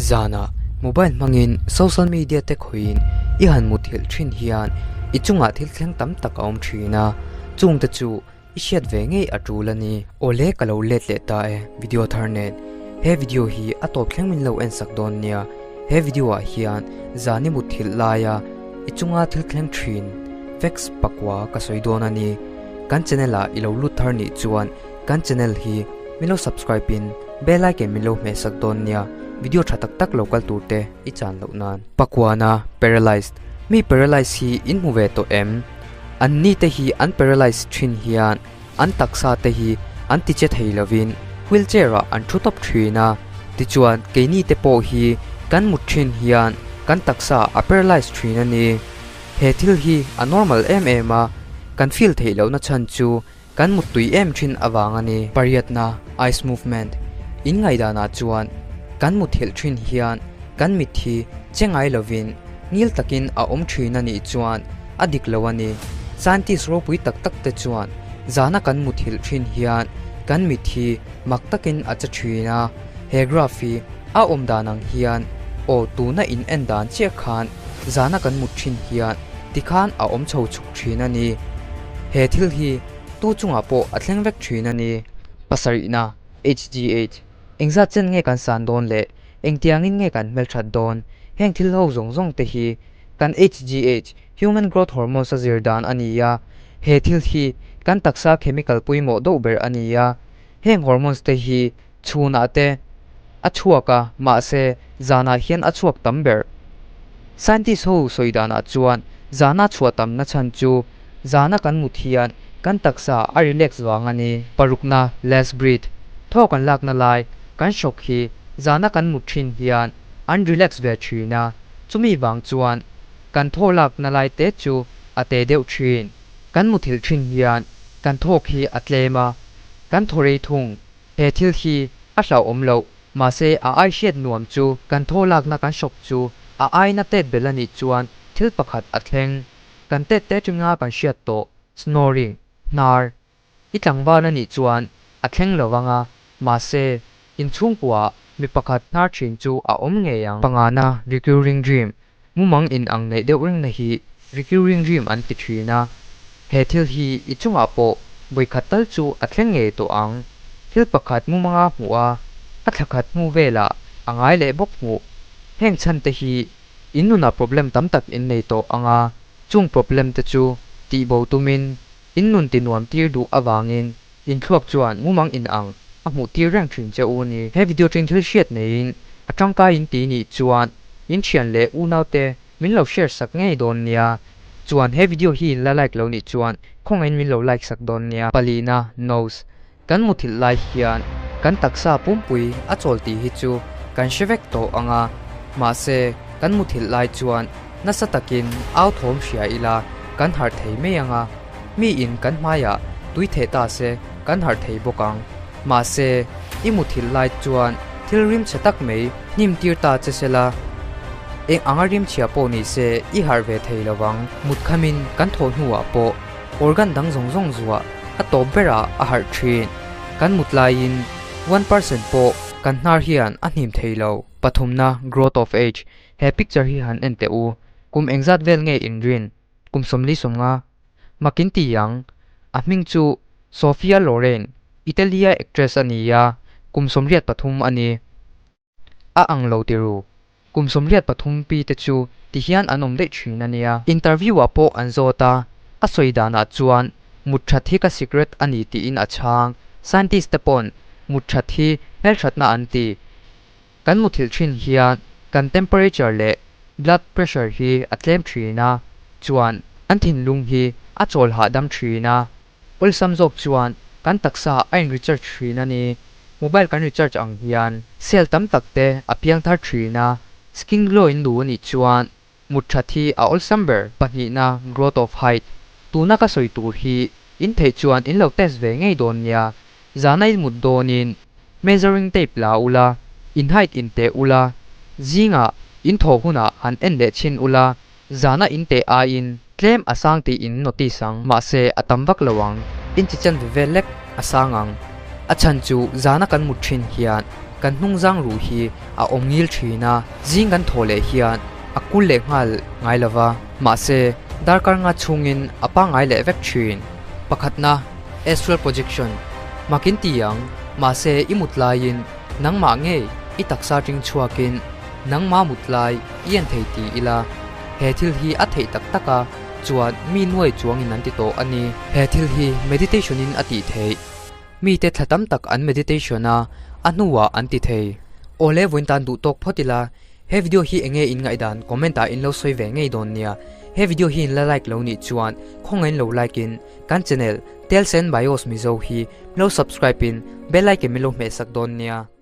Zanah mobile hmangin social media te khawihin i han muthilh thin hian i chungah thil thleng tam tak a awm thin a, chungte chu i hriat ve ngei a tul a ni. Awle ka lo let leh ta e video thar nen. He video hi a tawp thleng min lo en sak dawn nia. He video ah hian zan i muthilh laia i chunga thil thleng thin facts pakua ka sawi dawn a ni. Kan channel ah i lo lut thar nih chuan kan channel hi min lo subscribe in bell icon min lo hmeh sak dawn nia video tha tak tak lo kal tur te i chan loh nan. Pakuana paralyzed Mi paralyzed hi in hmu ve tawh em? An ni te hi an paralyzed thin hian an taksa te hi an ti che thei lovin wheelchair ah an thu tawp thin a, tichuan keini te pawh hi kan mut thin hian kan taksa a paralyzed thin a ni. He thil hi a normal em em a, kan feel theih lohna chhan chu Kan muttui em thin avang a ni. Pariatna, Ice movement, In ngaihdanah chuan kan muthilh thin hian kan mit hi che ngai lovin ngil takin a awm thin a nih chuan a dik lo a ni. Scientist ropui tak tak te chuan zana kan muthilh thin hian kan mit hi mak takin a che thin a, he graph hi a awm dan ang hian aw tuna in en dan chiah khan zana kan mut thin hian tikhan a awm chho chhuk thin a ni. He thil hi tu chungah pawh a thleng vek thin a ni. Pasarihna, HGH, Engzat chen nge kan san dawn leh engtiangin nge kan hmelthat dawn? Heng thil ho zawng zawng te hi kan HGH, Human Growth Hormones, a zir dan a ni a. He thil hi kan taksa chemical pawimawh deuh ber a ni a. Heng hormones te hi chhunah te a chhuak a, mahse zanah hian a chhuak tam ber. Scientist ho sawi danah chuan zana chhuah tamna chhan chu zana kan mut hian kan taksa a relax vang a ni. Parukna, less breathe, thaw kan lakna lai kan hrawk hi zana kan mut thin hian an relax ve thin a, chumi vang chuan kan thaw lakna lai te chu a te deuh thin. Kan muthilh thin hian kan thawk hi a tlem a, kan thaw rei thung. He thil hi a hlauhawm loh, mahse a ai hriat nuam chu kan thaw lakna kan hrawk chu a aina tet bel a nih chuan thil pakhat a thleng. Kan tet te atanga kan hriat tawh, snoring, hnar, i tlangval a nih chuan a thleng lo vang a, mahse inchhungkuaah mi pakhat hnar thin chu a awm ngei ang. Pangana, recurring dream, mumang in ang neih deuh rengna hi recurring dream an ti thin a, he thil hi i chungah pawh vawikhat tal chu a thleng ngei tawh ang. Thil pakhat mumanga hmuh a, a thla khat hnu velah a ngai leh bawk hmuh. Heng chhan te hi in nunah problem tam tak in nei tawh ang a, chung problem te chu tihbo tumin in nun tinuam tir duh avangin Inthluak chuan mumang in ang a hmuh tir reng thin che u ni. He video teng thil hriat neiin a tangkai in ti nih chuan in thian leh unau te min lo share sak ngei dawn nia. Chuan he video hi in la like lo nih chuan khawngaihin min lo like sak dawn nia. Palina nose Kan muthilh lai hian kan taksa pumpui a chawl tih hi chu kan hre vek tawh ang a, mahse kan muthilh lai chuan nasa takin au thawm hria ila kan harh thei mai ang a. Mi in kan hmaiah tui theh ta se kan harh thei bawk ang. Mahse, i muthilh lai chuan thil rim chhe tak mai hnim tir ta che se la, eng anga rim chhia pawh ni se i harh ve thei lo vang. Mut khamin kan thawh hnuah pawh organ dang zawng zawng zuah a tawp berah a harh thin. Kan mut laiin 1% pawh kan hnar hian a hnim thei lo. Pathumna, Growth of age, He picture hi han en teh u, kum engzat vel nge inrin? Kum 45 makin ti ang, a hming chu Sophia Loren, Italia actress a ni a, kum 83 a ni. A ang lo ti ru, kum 83 pi te chu ti hian an awm daih thin a nia. Interview ah pawh an zawt a, a sawi danah chuan mut that hi ka secret a ni tiin a chhang. Scientist te pawn mut that hi hmelthatna an ti. Kan muthilh thin hian kan temperature leh blood pressure hi a tlem thin a, chuan kan thinlung hi a chawl hahdam thin a, awlsam zawk chuan kan taksa a in recharge thin a ni. Mobile kan recharge ang hian cell tam tak te a piang thar thin a, skin glow in duh a nih chuan mut that hi a awlsam ber. Pahnihna, growth of height, tuna ka sawi tur hi in theih chuan in lo test ve ngei dawn nia, zana in mut dawnin Measuring tape la ula, in height in teh ula, zingah in thaw hunah han en leh chhin ula, zana in teh aiin tlem a sang tih in notice ang. Mahse, a tam vak lo ang. In chi chen ve vel lek a sang ang. A chhan chu zana kan mut thin hian. kan hnungzang ruh hi a awm ngil thin a, zing kan thawh leh hian a kul leh nghal ngai lo va, mahse darkar nga chhungin a pangngai leh vek thin. Pakhatna, Astral Projection, Makin ti ang, mahse i mut laiin nangmah ngei i taksa ring chhuakin nangma mut lai i en thei ti ila, he thil hi a theih tak tak a, chuan mi nuai chuangin an ti tawh a ni. He thil hi meditation in a tih theih. Mite thla tam tak an meditation a, a hnuah an ti thei. Awle vawiin tan duh tawk phawt ila, he video hi enge in ngaihdan comment ah in lo sawi ve ngei dawn nia. He video hi in la like lo nih chuan khawngaih in lo like in kan channel Tales and Bios Mizo hi min lo subscribe in bell icon min lo hmehsak dawn nia.